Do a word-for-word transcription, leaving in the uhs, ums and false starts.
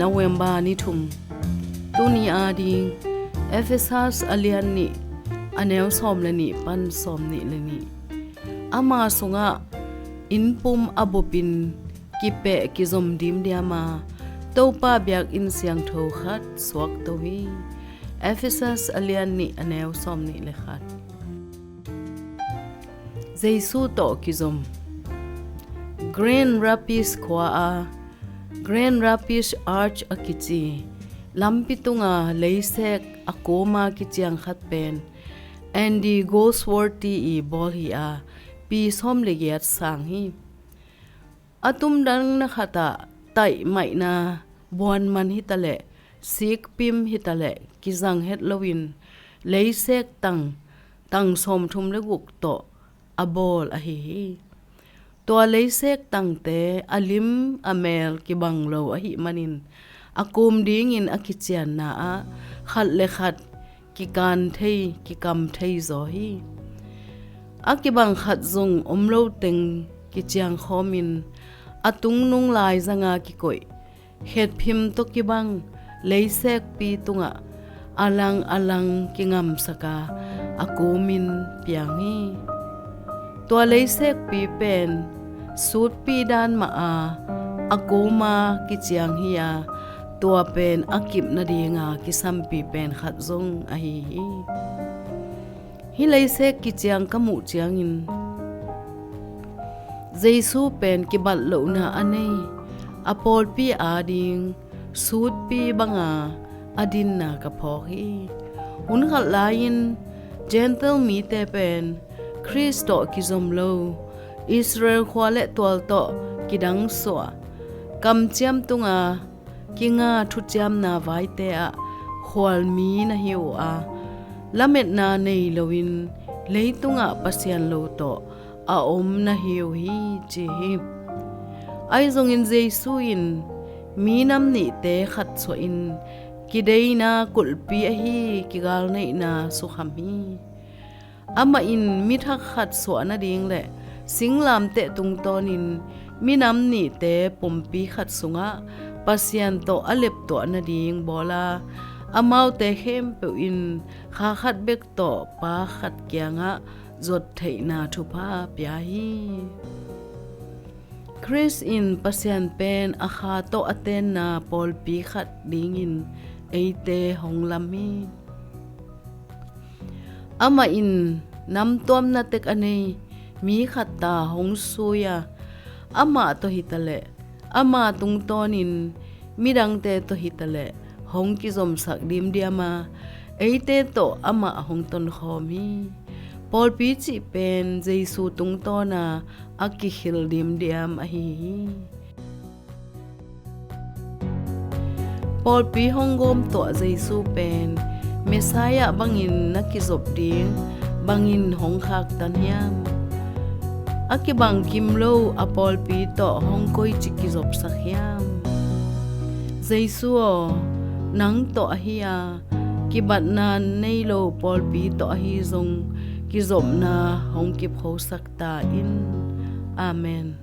November ni thum. Tuni ading Ephesus a lian nih, a neu sawm le nih pan sawm nih le nih. Ama sungah innpum a bupin kipeh kizom dimdiam a, Topa biakinn siangtho khat suakto hi. Ephesus a lian nih, a neu sawm nih le khat. Jesu tawh kizom. Grand Rapids khua a Grand Rapids Arch a kici lampi tunga leisek a kawma kiciang khat pen Andy Goldsworthy i bawl hi a, pi sawm le giat sang hi. A tumdang na khatah taihmaihna buanman hitaleh, sikpim hitaleh kizang het loin leisek tang, tang sawmthum le guk tawh a bawl ahi hi. Tua leisek tangte a lim a mel kibang lo ahih manin a kum dingin a kicianna ah khat le khat kikan thei, kikam thei zaw hi. A kibang khat zong om lo teng kiciangkhawmin a tungnung laizanga kikoih khetphim tawh kibang leisekpi tungah a lang a lang kingamsaka a kumin piang hi. Tua leisekpi pen sutpi dan mah a, a kawma kiciang hi a, tua pen a kip nadinga kisampi pen khat zong ahi hi. Hih leisek kiciang ka muh ciangin Jesu pen kibat lohna a nei a pawlpi ading sutpi banga a dinna ka phawk hi. Hun khat lai-in Gentile mite pen Khrist tawh kizom lo, Israel khua le tual tawh kidangsuah, kamciam tunga kinga thuciamna vaite ah khualmi na hi uh a, lametna nei loin leitungah Pasian lo tawh a om na hi uh hi, ci hi. Ahi zongin Jesu in minam nihte khatsuahin kideina kulhpi ahi kigalneihna sukham hi. Amah in mithak khat suah nading le singlamteh tungtawnin minam nihte pumpi khat sungah Pasian tawh a leptuah nading bawl a, amaute khempeuh in kha khat bek tawh Pa khat kiangah zot theihna thupha pia hi. Khrist in Pasian pen a kha tawh a tenna pawlpi khat dingin eite hong lam hi. Amah in namtuamna tek a nei mi khat ta hong sui a, amah tawh hitaleh, ama tungtawnin midangte tawh hitaleh hong kizomsak dimdiam a, eite tawh amah hong tonkhawm hi. Pawlpi cih pen Jesu tungtawna a kikhil dimdiam ahi hi. Pawlpi hong gawmtuah Jesu pen Messiah bangin na kizop ding bangin hong khaktan hiam? A kibang kim lo a pawlpi tawh hong koici kizopsak hiam? Jesu aw, nang tawh ahi a, kibatna nei lo pawlpi tawh ahi zong kizopna hong kiphosak ta in. Amen.